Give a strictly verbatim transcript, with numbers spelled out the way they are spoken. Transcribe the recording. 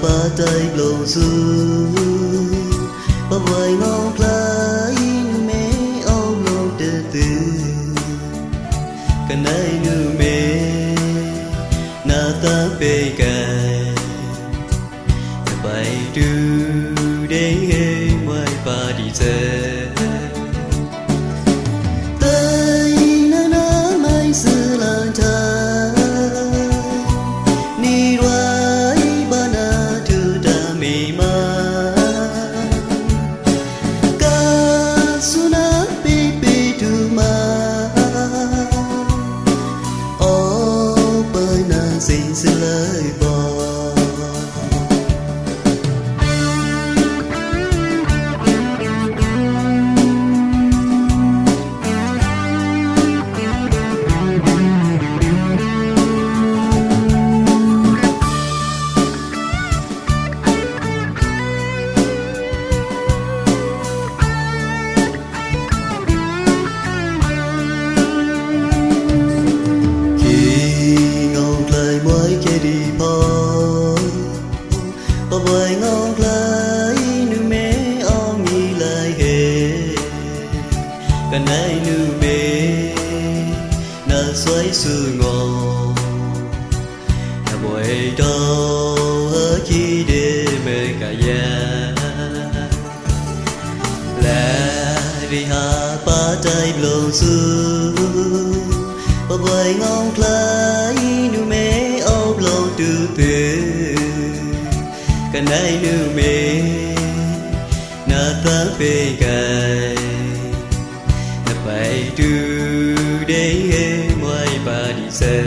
Patai blong su, paboi ngok lai numei au blong tetu. Kanai numei na tang pei kai. Pai tu dei he mai padi se. Tai nana mai selanta. Ni ruai bana tu dami ma. Ka suna pipi tu ma. O pai na sin selai ba. Ki ngau lai muai ke di pa. Paboi ngau lai numei au ngi lai he. Kanai numei na suai su ngau. Na boi tau haki de me kaya. Lari ha patai blong su. Paboi ngok lai numei au blong tutu. Kanai numei na tang pei kai. Na pai tu dei he mai padi se.